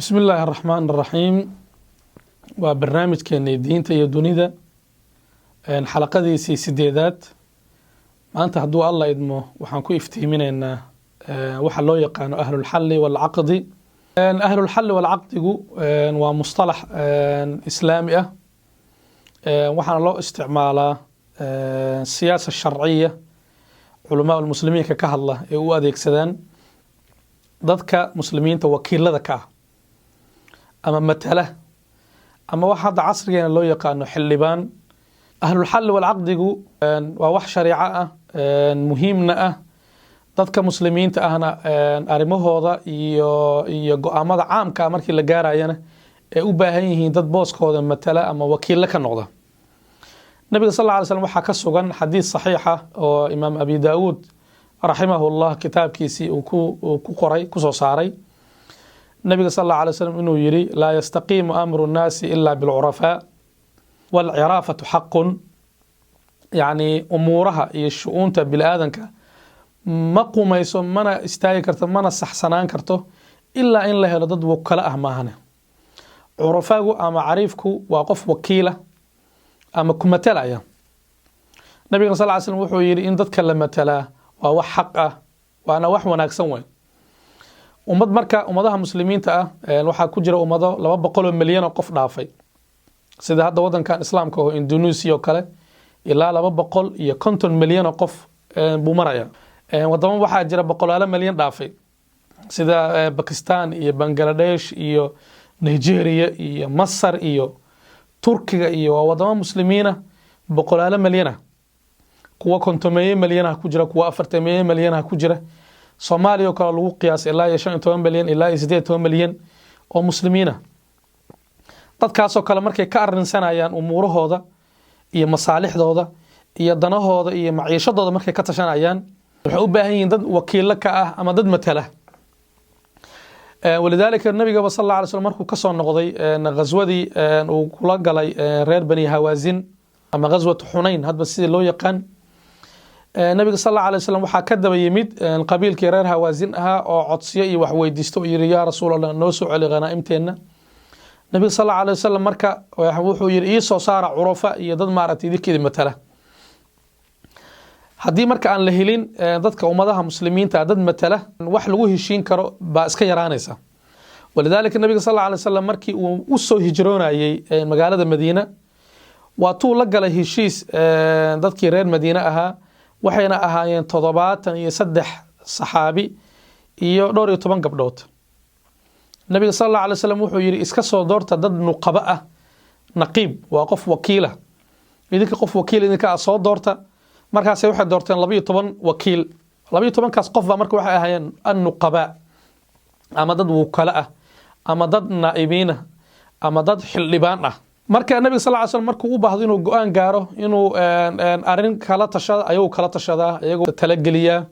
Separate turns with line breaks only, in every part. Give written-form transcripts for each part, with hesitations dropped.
Bismi illaahi araxmaan araxiim. Waa barnaamijkeenii Diinta iyo Dunida, xalaqadiisii sideedaad. Maanta, hadduu Alla idmo, waxaan ku iftiiminaynaa waxa loo yaqaano ahlulxalli waalcaqdi. Ahlulxalli walcaqdigu waa mustalax islaami ah, waxaana loo isticmaalaa siyaasa sharciya. Culamaa muslimiinka ka hadla ee u adeegsadaan dadka muslimiinta wakiilada ka ah ama matala, ama wax hadda casrigeena loo yaqaano xildhibaan. Ahlulxalli walcaqdigu waa wax shariico ah, muhiimna ah, dadka muslimiinta ahna arrimahooda iyo go-aamada caamka ah markii la gaarayana ay u baahan yihiin dad booskooda matala ama wakiilo ka noqda. Nabiga sal alla alay slam waxaa ka sugan xadiis saxiixa oo Imaam Abi Daawuud raximahullah kitaabkiisii uu ku qoray, kusoo saaray, nabiga sal alla alay slam inuu yiri: "Laa yastaqiimu amru nnaasi ila bilcurafaa, waalciraafatu xaqun." Yacni umuuraha iyo shu-uunta bini aadanka ma qumayso, mana istaagi karto, mana saxsanaan karto ilaa in la helo dad wukalo ah maahane. Curafaagu ama cariifku waa qof wakiila ama ku matalaya. Nabiga sal ly slam wuxuu yidhi in dadka la matalaa waa wax xaq ah, waana wax wanaagsan wey. Ummad marka ummadaha muslimiinta ah waxaa ku jira ummado 200 milyan oo qof dhaafay, sida hadda wadankan islaamka oo Indonesia oo kale, ilaa 250 milyan oo qof buu maraya. Wadamo waxaa jira boqolaalo milyan dhaafay, sida Bakistan iyo Bangladesh iyo Nigeria iyo Masar iyo Turkiga, iyo waa wadamo muslimiina, boqolaalo milyana, kuwa kontomeeye milyanaha ku jira, kuwa afartameeye milyanaha ku jira. Soomaaliya oo kale lagu qiyaasay ilaa iyo 15 milyan ilaa iyo 18 milyan oo muslimiina. Dadkaasoo kale markay ka arrinsanayaan umuurahooda iyo masaalixdooda iyo danahooda iyo maciishadooda, markay ka tashanayaan, waxay u baahan yihiin dad wakiilo ka ah ama dad matala. Walidaalika nabigaba sal alla alay slam markuu kasoo noqday ghaswadii uu kula galay reer Bani Hawaasin ama Ghaswatu Xunayn, hadba sidii loo yaqaan, nabiga sal alla alay wasalam waxaa ka daba yimid qabiilkii reer Hawaasin ahaa oo codsiyo iyo wax weydiisto oo yiri: "Yaa Rasuul Allah, noo soo celi khanaa'imteenna." Nabiga sal alla alay wasalam marka wuxuu yiri: "Ii soo saara curafa iyo dad maaragtay idinkeedi matala." Haddii marka aan la helin dadka ummadaha muslimiinta dad matala, wax lagu heshiin karo baa iska yaraanaysa. Walidaalika nabiga sal alla alay wasalam markii uu u soo hijroonayey magaalada Madiina, waa tuu la galay heshiis dadkii reer Madiine ahaa. Waxayna ahaayeen 73 saxaabi iyo dhowr iyo toban gabdhood. Nabiga sal alla alay slam wuxuu yidhi: "Iska soo doorta dad nuqabo ah." Naqiib waa qof wakiila. Idinka qof wakiil idinka ah soo doorta. Markaase waxay doorteen 12 wakiil. 12-kaas qof baa marka waxay ahaayeen annuqabaa, ama dad wukalo ah, ama dad naa'ibiin ah, ama dad xildhibaan ah. Marka nabiga sal ly slam markuu u baahdo inuu go-aan gaaro, inuu arrin kala tashada, ayaguu kala tashadaa, ayagoo talageliyaa.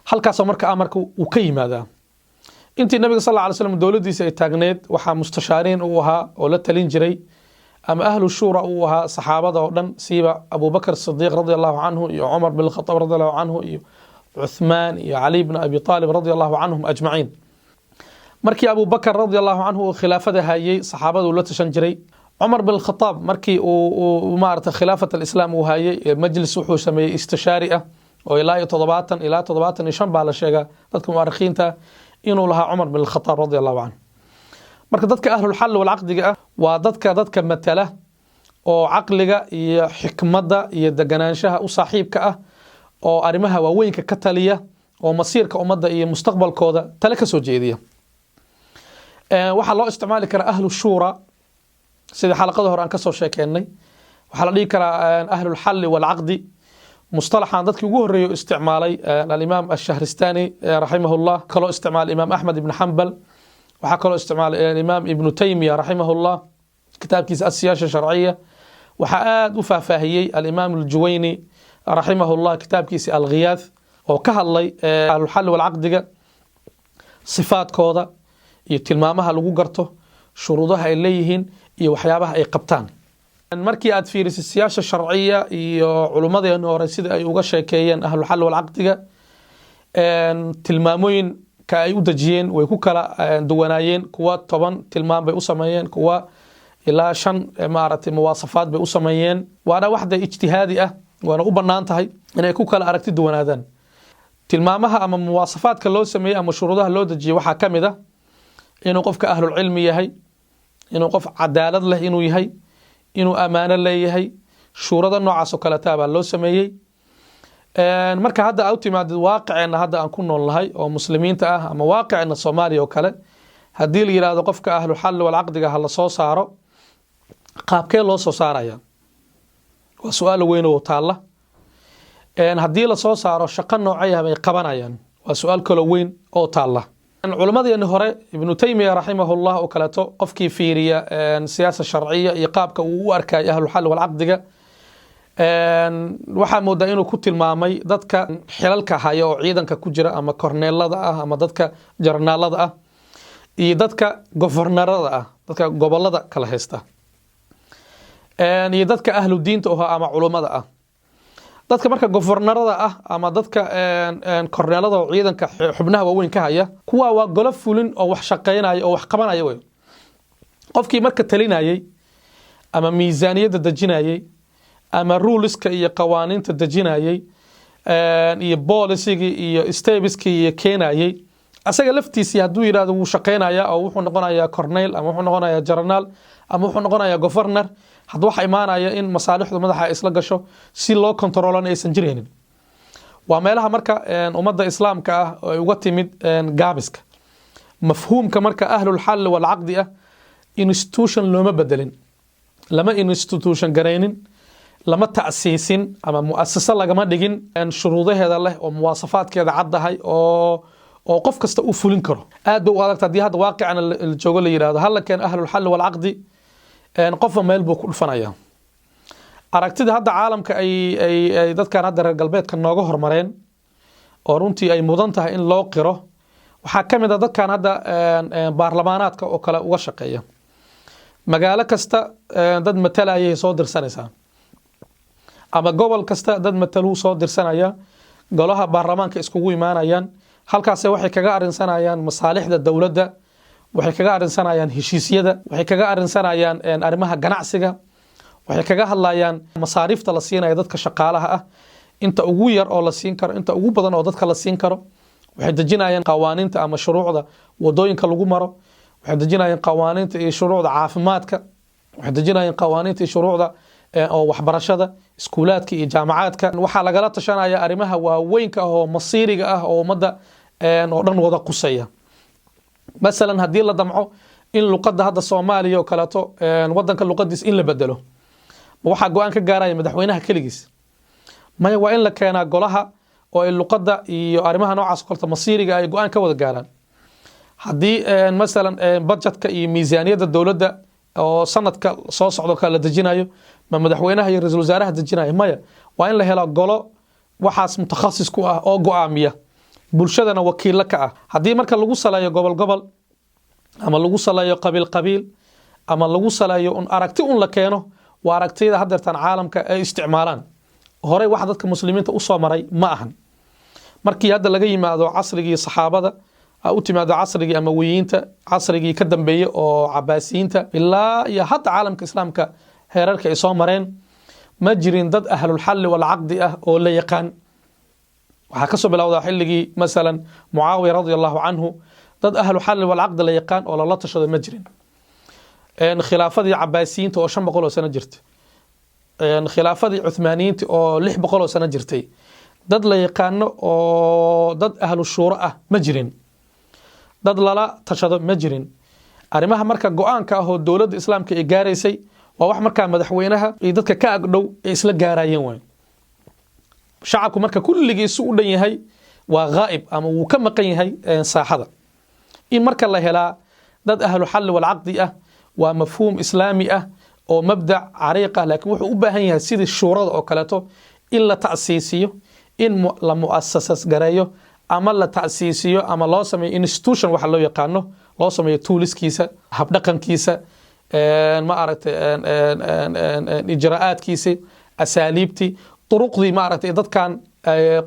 Halkaasoo marka amarka uu ka yimaadaa. Intii nabiga sal alla alay slam dowladdiisa ay taagneed, waxaa mustashaariin uu ahaa oo la talin jiray ama ahlu shuura uu ahaa saxaabada oo dhan, siiba Abubakr Sidiiq radi allahu canhu iyo Cumar bin Khataab radi allahu canhu iyo Cuthmaan iyo Cali bn Abi Aalib radi allahu canhum ajmaciin. Markii Abubakar radi allahu canhu uu khilaafada hayey, saxaabada uu la tashan jiray. Cumar bin Khataab markii uu maarata khilaafat alislaam uu hayey, majlis wuxuu sameeyey istishaari ah oo ilaa iyo 70 ilaa 75 baa la sheegaa dadka mu'arikhiinta inuu lahaa Cumar bin Khataab radi allahu canhu. Marka dadka ahlulxalli walcaqdiga ah waa dadka matala oo caqliga iyo xikmadda iyo deganaanshaha u saaxiibka ah, oo arrimaha waaweynka ka taliya, oo masiirka ummadda iyo mustaqbalkooda tale ka soo jeediya. Waxaa loo isticmaali karaa ahlu shuura, sida xalaqada hore aan kasoo sheekeynay. Waxaa la dhihi karaa ahlulxalli walcaqdi. Mustalaxan dadkii ugu horreeyay isticmaalay alimaam Ashahristani raximahullah, kaloo isticmaalay Imaam Axmed ibn Xambal, waxaa kaloo isticmaalay alimaam Ibnu Taymiya raximahullah kitaabkiisa Asiyaasha Sharciya. Waxaa aada u faahfaahiyey alimaam Aljuwayni raximahullah kitaabkiisa Alghiyaath, oo ka hadlay ahlulxalli walcaqdiga, sifaadkooda iyo tilmaamaha lagu garto, shuruudaha ay leeyihiin iyo waxyaabaha ay qabtaan. Markii aad fiirisid siyaasha sharciya iyo culummadeenu hore sida ay uga sheekeeyeen ahlulxalli walcaqdiga, tilmaamooyin ka ay u dejiyeen way ku kala duwanaayeen. Kuwa 10 tilmaam bay u sameeyeen, kuwa ilaa 5 maaragtay muwaasafaad bay u sameeyeen. Waana waxda ijtihaadi ah, waana u bannaan tahay inay ku kala aragti duwanaadaan. Tilmaamaha ama muwaasafaadka loo sameeyey ama shuruudaha loo dejiyey waxaa ka mid ah inuu qofka ahlulcilmi yahay, inuu qof cadaalad leh inuu yahay, inuu ammaano leeyahay. Shuurada noocaas oo kaleeta baa loo sameeyey. Marka hadda aa u timaadid waaqiceenna hadda aan ku nool nahay oo muslimiinta ah, ama waaqiceenna Soomaaliya oo kale, haddii la yidhahdo qofka ahlu xalli walcaqdiga ha la soo saaro, qaabkee loo soo saaraya? Waa su-aal weyn oo taalla. Haddii lasoo saaro, shaqo noocay ah bay qabanayaan? Waa su-aal kaloo weyn oo taalla. Culimmadeeni hore, Ibnu Taymiya raximahullah oo kaleeto, qofkii fiiriya siyaasa sharciya iyo qaabka uu u arkay ahlulxalli walcaqdiga, waxaa moodaa inuu ku tilmaamay dadka xilalka haya oo ciidanka ku jira, ama korneelada ah, ama dadka jarnaalada ah, iyo dadka gofornarada ah, dadka gobolada kala haysta, iyo dadka ahlu diinta oho ama culummada ah. Dadka marka gofornarada ah ama dadka korneelada oo ciidanka xubnaha waaweyn ka haya, kuwa waa golo fulin oo wax shaqaynaya oo wax qabanaya wey. Qofkii marka talinayey ama miisaaniyadda dejinayey ama ruleska iyo qawaaniinta dejinayey iyo policygii iyo stepskii iyo keenayey, asaga laftiisii hadduu yidhahdo wuu shaqaynaya oo wuxuu noqonayaa corneyl ama wuxuu noqonayaa jarnaal ama wuxuu noqonayaa governor, hadda waxa imaanaya in masaalixdu madaxa isla gasho, si loo controlana aysan jiraynin. Waa meelaha marka ummadda islaamka ah ay uga timid gaabiska mafhuumka. Marka ahlulxalli walcaqdi ah institution looma bedelin, lama institution garaynin, lama ta'siisin ama mu'asaso lagama dhigin shuruudaheeda leh oo muwaasafaadkeeda caddahay oo qof kasta uu fulin karo. Aad bay u adagta haddii hadda waaqicana la joogo la yidhahdo hala keeno ahlulxalli walcaqdi, qofba meel buu ku dhufanaya. Aragtida hadda caalamka ay dadkan hadda reer galbeedka nooga hormareen oo runtii ay mudan tahay in loo qiro, waxaa ka mid a dadkan hadda baarlamaanaadka oo kale uga shaqeeya. Magaalo kasta dad matalayay soo dirsanaysaa, ama gobol kasta dad mataluu soo dirsanaya. Golaha baarlamaanka iskugu imaanayaan, halkaase waxay kaga arinsanayaan masaalixda dowladda, waxay kaga arinsanayaan heshiisyada, waxay kaga arinsanayaan arrimaha ganacsiga, waxay kaga hadlayaan masaariifta la siinaya dadka shaqaalaha ah, inta ugu yar oo la siin karo, inta ugu badan oo dadka la siin karo. Waxay dejinayaan qawaaniinta ama shuruucda wadooyinka lagu maro, waxay dejinayaan qawaaniinta iyo shuruucda caafimaadka, waxay dejinayaan qawaaniinta iyo shuruucda oo waxbarashada, iskuulaadka iyo jaamacaadka. Waxaa lagala tashanaya arrimaha waaweynka ah oo masiiriga ah oo ummadda oo dhan wada qusaya. Masalan, haddii la damco in luqadda hadda Soomaaliya oo kaleeto, wadanka luqadiis in la bedelo, ma waxaa go-aan ka gaaraya madaxweynaha keligiis? Maya, waa in la keenaa golaha oo ay luqadda iyo arrimaha noocaas oo kaleeto masiiriga ay go-aan ka wada gaaraan. Haddii masalan budgetka iyo miisaaniyadda dowladda oo sanadka soo socdo kale la dejinayo, ma madaxweynaha iyo ra-iisul wasaaraha dejinayo? Maya, waa in la helo golo waxaas mutakhasis ku ah oo go-aamiya, bulshadana wakiilo ka ah. Haddii marka lagu saleeyo gobol gobol, ama lagu saleeyo qabiil qabiil, ama lagu saleeyo un aragti un la keeno, waa aragtiyada haddeertaan caalamka ay isticmaalaan. Horey waxa dadka muslimiinta usoo maray ma ahan. Markii hadda laga yimaado casrigii saxaabada, u timaado casrigii Amawiyiinta, casrigii ka dambeeyey oo Cabaasiyiinta, ilaa iyo hadda caalamka islaamka heerarka ay soo mareen, ma jirin dad ahlulxalli walcaqdi ah oo la yaqaan. Waxaa kasoo bilowdaa xilligii masalan Mucaawiya radia allahu canhu, dad ahlu xalli walcaqdi la yaqaan oo lala tashado ma jirin. Khilaafadii Cabaasiyiinta oo 500 oo sano jirta, khilaafadii Cuthmaaniyiinta oo 600 oo sano jirtay, dad la yaqaano oo dad ahlu shuuro ah ma jirin, dad lala tashado ma jirin. Arrimaha marka go-aanka ah oo dowladda islaamka ay gaaraysay waa wax markaa madaxweynaha iyo dadka ka agdhow ay isla gaarayeen waay. Shacabku marka kulligiisu u dhan yahay waa ghaa'ib ama wuu ka maqan yahay saaxada. In marka la helaa dad ahlu xalli walcaqdi ah waa mafhuum islaami ah oo mabdac cariiq ah, laakiin wuxuu u baahan yahay sidii shuurada oo kaleeto in la ta'siisiyo, in la mu'asasas gareeyo ama la ta'siisiyo ama loo sameeyo institution waxa loo yaqaano, loo sameeyo toolskiisa, habdhaqankiisa, ma aragtay, ijraa'aadkiisi, asaaliibtii, duruqdii, ma aragtay, dadkan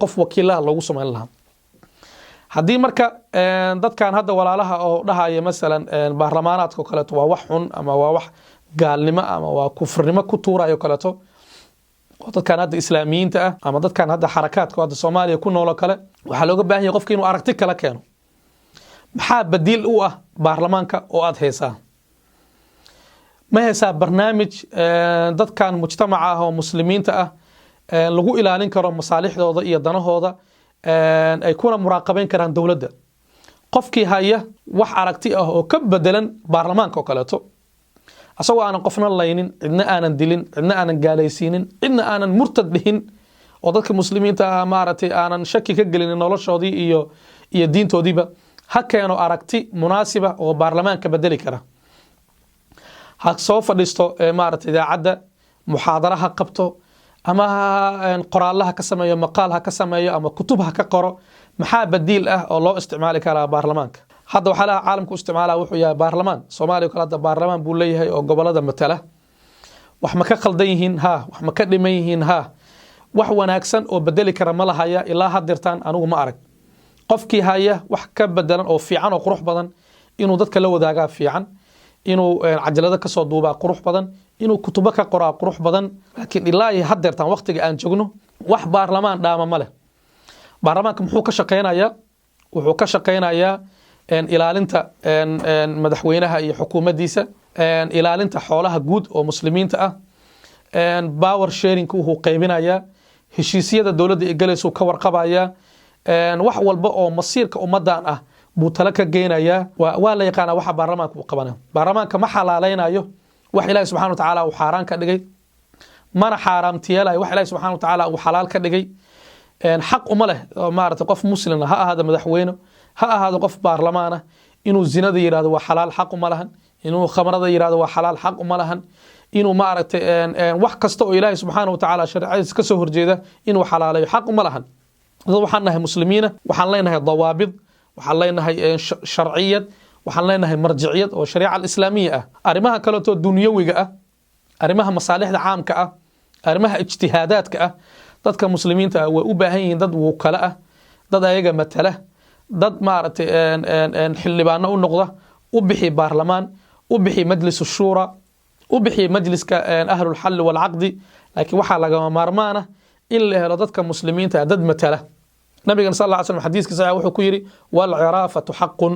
qof wakiilaha loogu samayn lahaa. Haddii marka dadkan hadda walaalaha oo dhahaya, masalan, baarlamaanaadka oo kaleeto waa wax xun ama waa wax gaalnimo ama waa kufrnimo ku tuurayo kaleeto, oo dadkan hadda Islaamiyiinta ah ama dadkan hadda xarakaadka hadda Soomaaliya ku nool oo kale, waxaa looga baahan yahay qofka inuu aragti kala keeno. Maxaa badiil u ah baarlamaanka oo aada haysaa? Ma haysaa barnaamij dadkan mujtamaca ah oo Muslimiinta ah lagu ilaalin karo masaalixdooda iyo danahooda, ay kuna muraaqabeyn karaan dowladda? Qofkii haya wax aragti ah oo ka bedelan baarlamaanka oo kaleeto, asagoo aanan qofna laynin, cidna aanan dilin, cidna aanan gaalaysiinin, cidna aanan murtad dhihin, oo dadka Muslimiinta ah maaragtay aanan shaki ka gelinin noloshoodii iyo diintoodiiba, ha keeno aragti munaasiba oo baarlamaanka bedeli kara. Ha soo fadhiisto maaragtay idaacadda, muxaadara ha qabto, ama qoraallo ha ka sameeyo, maqaal ha ka sameeyo, ama kutub ha ka qoro. Maxaa badiil ah oo loo isticmaali karaa baarlamaanka? Hadda waxaa laha caalamka u isticmaala wuxuu yahay baarlamaan. Soomaaliya kale hadda baarlamaan buu leeyahay oo gobolada matala. Wax ma ka khaldan yihiin? Ha. Wax ma ka dhiman yihiin? Ha. Wax wanaagsan oo bedeli kara ma lahaya? Ilaa hadirtaan anigu ma arag. Qofkii haya wax ka bedelan oo fiican oo qurux badan, inuu dadka la wadaagaa fiican, inuu cajalado kasoo duubaa qurux badan, inuu kutubo ka qoraa qurux badan. Laakiin ilaa iyo hadeertaan waqtiga aan joogno, wax baarlamaan dhaama ma leh. Baarlamaanka muxuu ka shaqeynayaa? Wuxuu ka shaqeynayaa ilaalinta madaxweynaha iyo xukuumaddiisa, ilaalinta xoolaha guud oo Muslimiinta ah, power sharing wuxuu qaybinayaa, heshiisyada dowladda ay galaysu ka warqabayaa, wax walba oo masiirka ummadan ah buu talo ka geynayaa. Waa la yaqaanaa waxa baarlamaanka uu qabanaya. Baarlamaanka ma xalaaleynayo wax Ilaahi subxana wa tacaala uu xaaraan ka dhigay, mana xaaraamtiyeelayo wax Ilahi subxana wa tacaala uu xalaal ka dhigay. Xaq uma leh maarata qof Muslima, ha ahaado madaxweyne, ha ahaado qof baarlamaan ah, inuu zinada yidhahdo waa xalaal. Xaq uma lahan. Inuu khamrada yidhahdo waa xalaal, xaq uma lahan. Inuu maaragtay wax kasta oo Ilaahay subxaana wa tacaala shareecadiisa ka soo horjeeda inuu xalaalayo xaq uma lahan. Dad waxaan nahay Muslimiina, waxaan leenahay dawaabid, waxaan leenahay sharciyad, waxaan leenahay marjiciyad oo shariica alislaamiya ah. Arrimaha kaleeto dunyawiga ah, arrimaha masaalixda caamka ah, arrimaha ijtihaadaadka ah, dadka Muslimiinta ah way u baahan yihiin dad wukala ah, dad ayaga matala, dad maaragtay xildhibaano u noqda. U bixi baarlamaan, u bixi Majlis Shuura, u bixi majliska Ahlulxalli walcaqdi, laakiin waxaa lagama maarmaana in la helo dadka Muslimiinta ah dad matala. Nabigan sal lla ly slam xadiiska saxiix wuxuu ku yidhi: "Walciraafatu xaqun."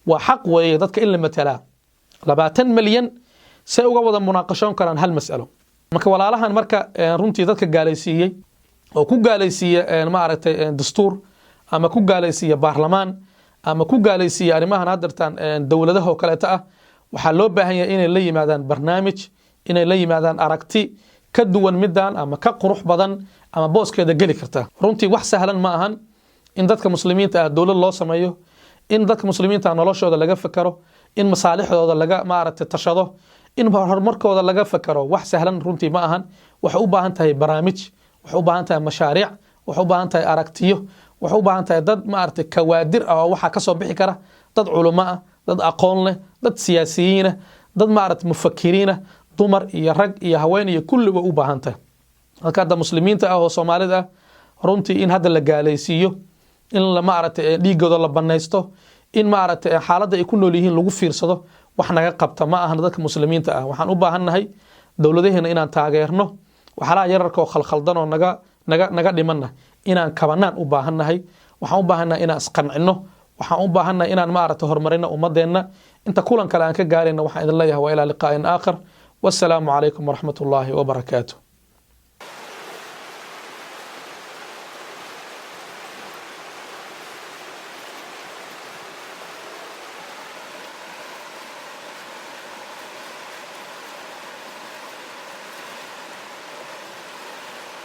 Waa xaq weeye dadka in la matalaa. 20 milyan say uga wada munaaqashoon karaan hal mas'alo? Marka walaalahan marka runtii dadka gaalaysiiyey oo ku gaalaysiiya maaragtay dastuur ama ku gaalaysiiya baarlamaan ama ku gaalaysiiya arrimahan haddartaan dowladaha oo kaleeta ah, waxaa loo baahan yahay inay la yimaadaan barnaamij, inay la yimaadaan aragti ka duwan middan ama ka qurux badan ama booskeeda geli karta. Runtii wax sahlan ma ahan in dadka Muslimiinta ah dowlad loo sameeyo, in dadka Muslimiinta ah noloshooda laga fakaro, in masaalixdooda laga maaragtay tashado, in horumarkooda laga fakaro. Wax sahlan runtii ma ahan. Waxay u baahan tahay barnaamij, waxay u baahan tahay mashaariic, waxay u baahan tahay aragtiyo, waxay u baahan tahay dad maaragtay kawaadir ah oo waxaa kasoo bixi kara, dad culamo ah, dad aqoon leh, dad siyaasiyiin ah, dad maaragtay mufakiriin ah, dumar iyo rag iyo haween iyo kulli way u baahan tahay. Dadka hadda Muslimiinta ah oo Soomaalida ah, runtii in hadda la gaalaysiiyo, in la maaragtay dhiigooda la banaysto, in maaragtay xaaladda ay ku nool yihiin lagu fiirsado, wax naga qabta ma ahan. Dadka Muslimiinta ah waxaan u baahannahay dowladaheena inaan taageerno, waxyaalaha yararka oo khalkhaldan oo naga dhimanna inaan kabanaan u baahannahay. Waxaan u baahannahay inaan isqancino. Waxaan u baahannahay inaan maaragtay horumarino ummadeenna. Inta kulan kale aan ka gaarayna, waxaan idin leeyahay waa ilaa liqaa'in aakhar. Wassalaamu calaykum waraxmat ullaahi wabarakaatu.